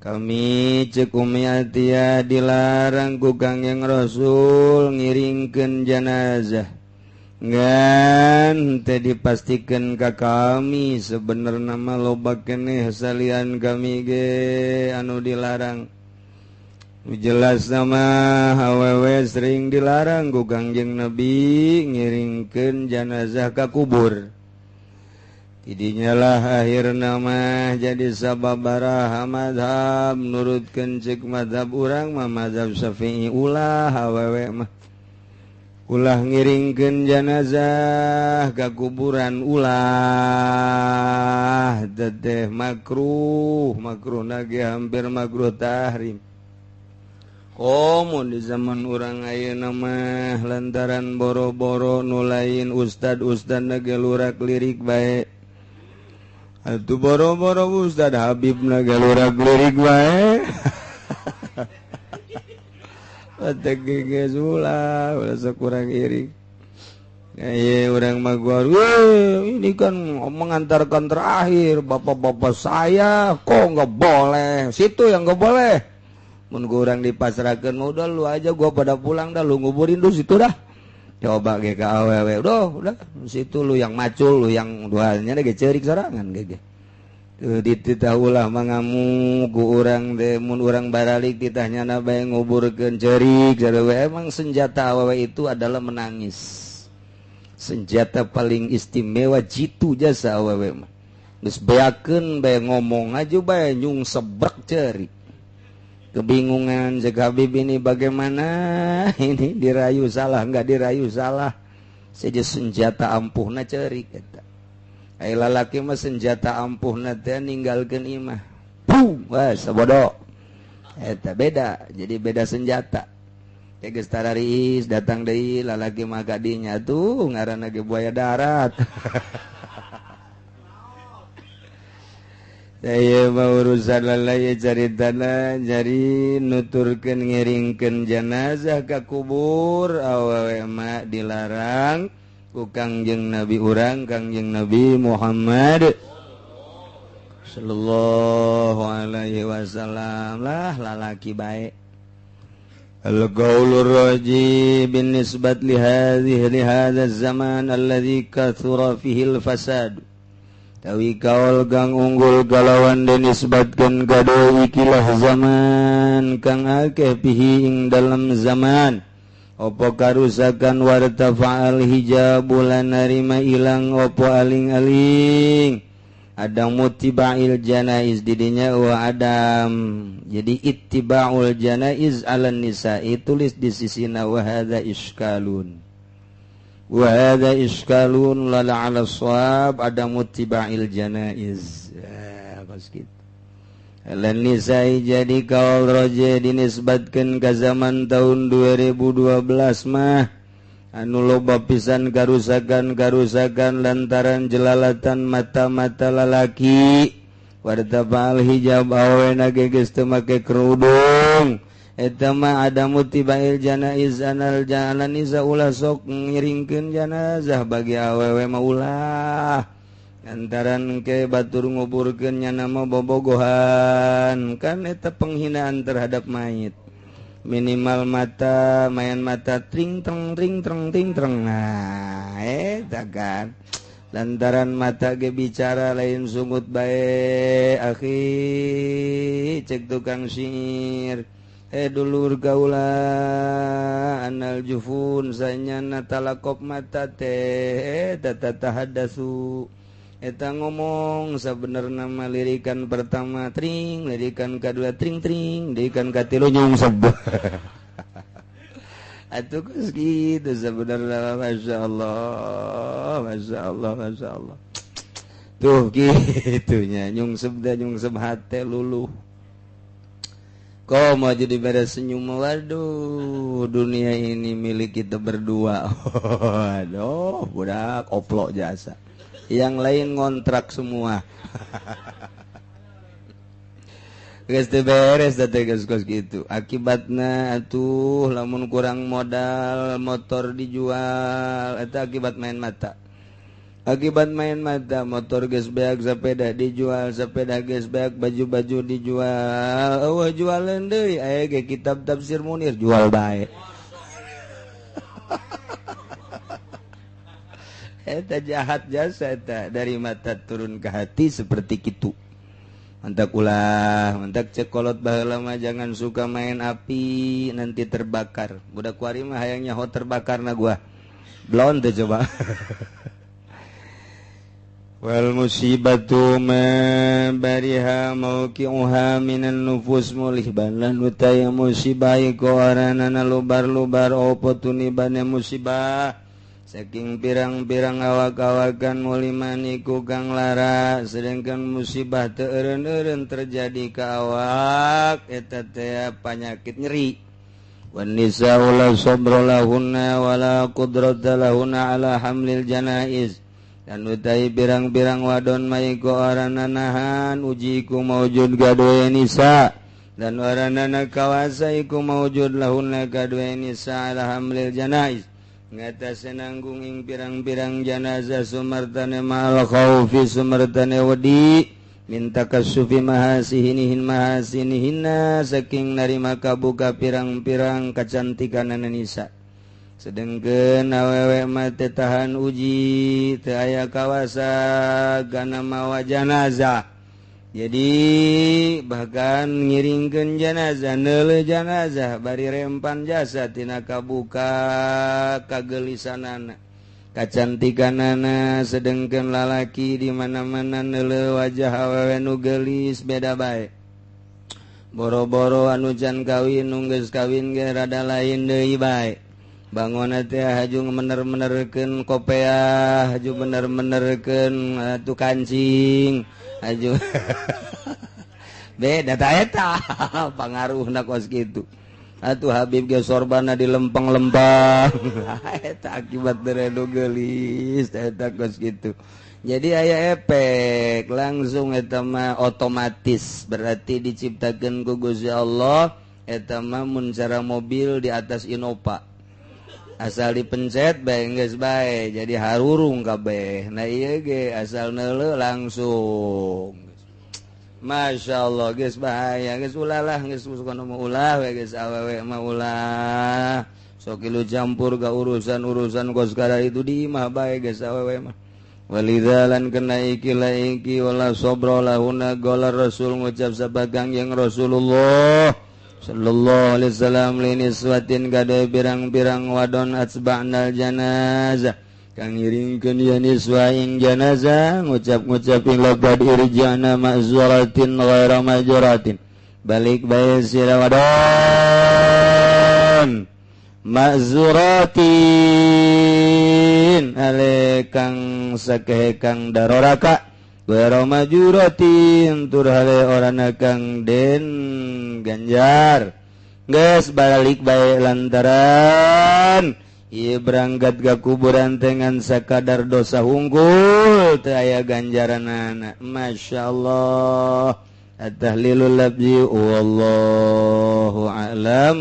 Kami cek Umi Atiyah dilarang ku Kangjeng Rasul ngiringkeun jenazah. Ngan teh dipastikan ka kami sebenarnya mah loba keneh salian kami ge anu dilarang. Jelas nama awewe sering dilarang ku Kangjeng Nabi ngiringkeun jenazah ka kubur. Tidinya lah akhir nama jadi sababaraha madhab nurutkeun cek madhab urang mah madhab Syafi'i ulah awewe mah ulah ngiringkeun jenazah ka kuburan, ulah teteh makruh, makruh nage hampir makruh tahrim. Komo di zaman urang ayeuna mah lantaran boro-boro nu lain ustad-ustad nage lurak lirik bae. Atuh boro-boro Ustad Habib na lurak lirik bae. Batek geus ulah, ulah sok kurang iring. Ye urang mah gua, ini kan mengantarkan terakhir bapak-bapak saya, kok nggak boleh? Situ yang nggak boleh. Mun urang dipasrahkeun, udah lu aja gua pada pulang dah, lu nguburin lu situ dah. Coba ge ka awewe, udah situ lu yang macul, lu yang duanya ge ceurik sorangan ge. Tuh dititah ulah mangamuk ku urang teh, mun urang baralik titah nyana bae nguburkeun ceurik sarua. Emang senjata awewe itu adalah menangis. Senjata paling istimewa jitu jasa awewe mah. Geus beakeun bae ngomong aja bae nyung sebrek ceurik. Kebingungan cek Habib ini bagaimana ini, dirayu salah enggak dirayu salah, saja senjata ampuhna ceurik eta. Ai lalaki mah senjata ampuhna teh ninggalkeun imah. Puh, wah sabodo. Eta beda, jadi beda senjata. Teh geus tararis datang deui lalaki mah ka dinya tuh ngaranna ge buaya darat. Saya mau urusan lalai caritana jari nuturkeun ngiringkeun jenazah ka kubur awewe mah dilarang ku Kangjeng Nabi urang Kangjeng Nabi Muhammad sallallahu alaihi wasallam. Lah lalaki bae. Al-qaulur raji bin nisbat li hadhihi li hadha zaman alladhi kathura fihi al-fasad. Tawi kaul kang unggul kalawan dinisbatkeun kado ikilah zaman kang akeh pihi ing dalam zaman opo karusakan warta fa'al hijab lan narima ilang opo aling-aling adam mutiba'il janaiz didinya wa adam jadi ittiba'ul janaiz 'alan nisa'i tulis di sisina wa hadza iskalun. Wa hadza iskalun la 'ala shawab adam ittiba'il janaiz. Kos kitu. Lan nisa'i jadi kaul roje dinisbatkeun ka zaman tahun 2012 mah anu loba pisan karusakan-karusakan lantaran jelalatan mata-mata lalaki. Wartafa'al hijab awena ge geus teu make kerudung. Eta mah ada mutibail janaiz anal jalan nisa ulah sok ngiringkeun janazah bagi awewe mah ulah lantaran ke batur nguburkeun nya nama bobogohan kan eta penghinaan terhadap mayit. Minimal mata mayan mata tring treng tring treng ting treng. Nah eta kan lantaran mata ge bicara lain sungut bae akhi cek tukang sihir. Dulur gaula anal jufun sanyana talakop mata teh tata tahaddasu eta ngomong sabenerna mah lirikan pertama tring, lirikan kadua tring tring, lirikan katilu nyungsep. Atuh geus kitu sabenerna masyaallah, masyaallah, masyaallah. Tuh kitunya nyungsep da nyungsep hate luluh. Kok mau jadi beres senyum, waduh dunia ini milik kita berdua. Waduh budak oplok jasa, yang lain ngontrak semua. Geus teu beres teh geus kos kitu. Akibatna atuh lamun kurang modal motor dijual eta akibat main mata. Akibat main mata, motor geus beak, sepeda dijual, sepeda geus beak, baju-baju dijual. Eueuh jualan deui, aya ge kitab tafsir Munir jual bae. Eta jahat jasa eta, dari mata turun ke hati seperti kitu. Mantak ulah, mantak cekolot baheula mah jangan suka main api, nanti terbakar. Budak kuari mah hayang nyaho terbakar na gua. Blon teh coba. Wal musibatu ma bariha mauqi'uha minan nufus mulihban lan utai musibah iku aranana lubar-lubar opo tunibane musibah saking pirang-pirang awak-awakan muliman iku kang lara sedangkan musibah teu eureun-eureun terjadi ka awak eta teh panyakit nyeri. Wan nisa'u la sabra lahunna wala qudrata lahunna ala hamlil janaiz dan utai pirang-pirang wadon maiku arana nahan uji iku maujud gadoe nisa dan aranana kawasa iku maujud lahunna gadoe nisa ala hamlil janaiz ngatasi nanggung ing pirang-pirang janazah sumartane ma'al khaufi sumartane wedi minta kasufi mahasihinihin mahasinihinna saking narima kabuka pirang-pirang kecantikan nisa. Sedengkeun awewe mah teu tahan uji teu aya kawasa kana mawa janazah. Jadi bahkan ngiringkeun janazah neuleuh janazah bari rempan jasa tina kabuka kagelisanana kacantikanana. Sedengkeun lalaki di mana-mana neuleuh wajah awewe nu geulis beda bae. Boro-boro anu can kawin nu geus kawin ge rada lain deui bae. Bangun teh haju mener-menerkeun kopeah, haju mener-menerkeun atuh kancing, haju beda ta eta pangaruhna kos kitu. Atuh Habib ge sorbana di lempeng-lempeng. Eta akibat deredo geulis eta kos kitu. Jadi aya efek langsung eta mah otomatis berarti diciptakeun ku Gusti Allah eta mah mun cara mobil di atas Innova. Asal dipencet bae geus bae jadi harurung kabeh. Nah ieu ge asal neuleuh langsung. Masya Allah geus bahaya geus ulah lah geus kono mah ulah we geus awewe mah ulah. Sok ilu campur ka urusan-urusan kos kada itu di imah bae geus awewe mah. Walidzalan kena iki la iki wala sabra lahuna qala Rasul ngucap sabagang yang Rasulullah sallallahu alaihi wasallam liniswatin gade pirang-pirang wadon atsba'nal janazah kang ngiringkeun ya niswa ing janazah ngucap-ngucap ing laqad irja'na ma'zuratin ghaira majuratin balik bae sira wadon ma'zuratin ale kang sakehe kang daroraka ghaira majuratin tur hale orana kang den ganjar geus balik bae lantaran ieu berangkat ka kuburan dengan sakadar dosa unggul teu aya ganjaranana. Masyaallah. At-tahlilul labzi wallahu a'lam.